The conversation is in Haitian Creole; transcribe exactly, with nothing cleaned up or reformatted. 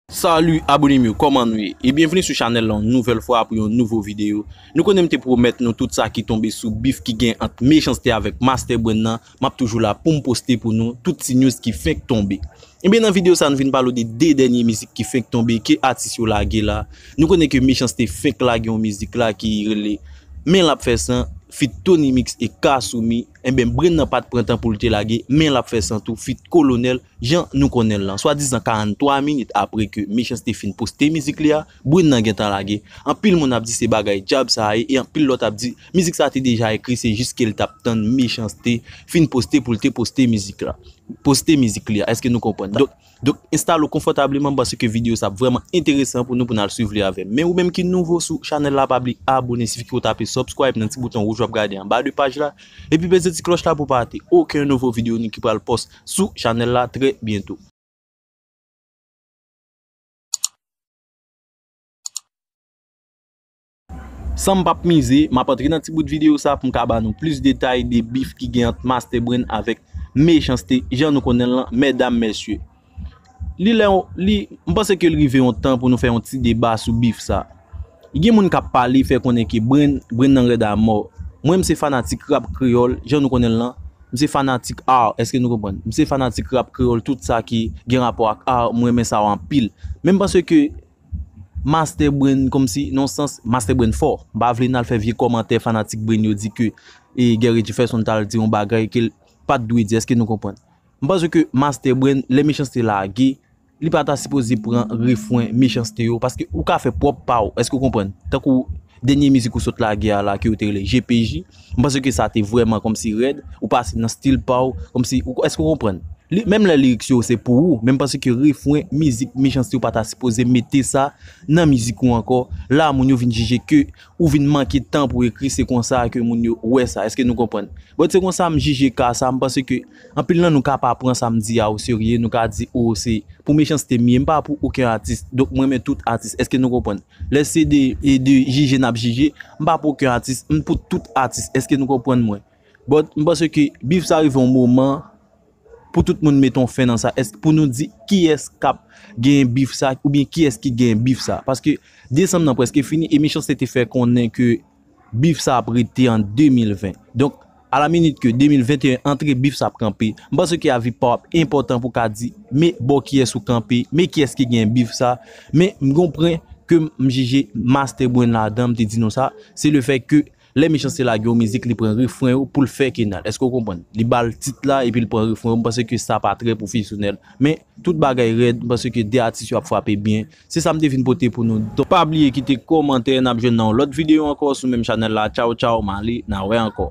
Salut abone m yo, kòman nou ye? E byenveni sou chanèl la yon nouvèl fwa pou yon nouvo videyo. Nou konnen m te pwomèt nou tout sa ki tonbe sou bif ki gen ant Mechanste avèk Master Brain nan. M ap toujou la pou m poste pou nou tout ti news ki fenk tonbe. Ebyen, nan videyo sa, nou vin pale w de de dènye mizik ki fenk tonbe, ke atis yo lage la. Nou konnen ke Mechanste fenk lage yon mizik la ki rele Men l ap fè san, feat Tony Mix e Kasumi. Ebyen, Brain nan pa t pran tan pou l te lage Men l ap fè san tou, feat Kolonèl, jan nou konnen l lan. Swadizan karannntwa minit apre ke Mechanste fin poste mizik li a, Brain nan gentan lage. Anpil moun ap di se bagay djab sa a ye, e anpil lòt ap di mizik sa te deja ekri, se jis ke l t ap tann Mechanste fin poste pou l te poste mizik la, poste mizik li a. Èske nou konprann? Donk, donk, enstale w konfòtableman, m panse ke videyo sa ap vrèman enteresan pou nou, pou n al swiv li avè m. Men ou menm ki nouvo sou chanèl la, pa bliye abone, sifi ke w tape subscribe nan ti bouton wouj w ap gade anba de paj la, epi peze ti klòch la pou w pa rate okenn nouvo videyo nou ki pral post sou chanèl la trè byento. San m p ap mize, m ap antre nan ti bout videyo sa pou m ka ba nou plis detay de bif ki gen ant Master Brain avèk Mechanste, jan nou konnen l lan, medam, mesye. Li lè, li, m panse ke l rive yon tan pou nou fè yon ti deba sou bif sa. Gen moun k ap pale, fè konnen ke Brain, Brain nan rèd a mò. Mwen, m se fanatik rap kreyòl, jan nou konnen l lan. M se fanatik art, èske nou konprann? M se fanatik rap kreyòl, tout sa ki gen rapò ak art, m renmen sa yo anpil. Men m panse ke Master Brain, kòmsi, nan yon sans, Master Brain fò. M pa vle n al fè vye kòmantè fanatik Brain yo di ke, e, Guerry Jefferson t al di yon bagay ke l pa t dwe di, èske nou konprann? M panse ke Master Brain, lè Mechanste lage, li pa ta sipoze pran refren Mechanste yo, paske ou ka fè pwòp pa w, èske w konprann? Tankou dènye mizik ou sot lage a la, ke yo te rele G P J, m panse ke sa te vrèman kòmsi rèd, ou pase nan stil pa w, kòmsi, ou, èske w konprann? Li, menm lè lyrics yo se pou ou, men m panse ke refren mizik Mechanste yo pa ta sipoze mete sa nan mizik ou ankò. La, moun yo vin jije ke ou vin manke tan pou ekri, se konsa ke moun yo wè sa. Èske nou konprann? Bon, se konsa m jije ka sa, m panse ke anpil nan nou ka pa pran sa m di a o serye, nou ka di, o, se pou Mechanste m ye, m pa pou okenn atis. Donk, mwen renmen tout atis. Èske nou konprann? Lè se de, e de jije n ap jije, m pa pou okenn atis, m pou tout atis. Èske nou konprann mwen? But, m panse ke bif sa rive yon moman pou tout moun mete yon fen nan sa. Èske pou nou di kiyès k ap genyen bif sa, oubyen kiyès ki genyen bif sa? Paske desanm nan prèske fini, e Mechanste te fè konnen ke bif sa ap rete an de mil ven. Donk, alaminit ke de mil venteyen antre, bif sa ap kanpe. M panse ke avi pa w ap enpòtan pou w ka di, men bò kiyès ou kanpe, men kiyès ki genyen bif sa. Men m gen yon pwen ke m jije Master Brain ladan, m te di nou sa, se lefèt ke lè Mechanste lage yon mizik, li pran refren yo pou l fè kenal. Èske w konprann? Li ba l tit la epi l pran refren yo. M panse ke sa pa trè pwofesyonèl. Men, tout bagay rèd, m panse ke de atis yo ap frape byen. Se sa m te vin pote pou nou. Donk, pa bliye kite kòmantè, n ap jwenn nan yon lòt videyo ankò sou menm chanèl la. Tchaw, tchaw, m ale, n a wè ankò.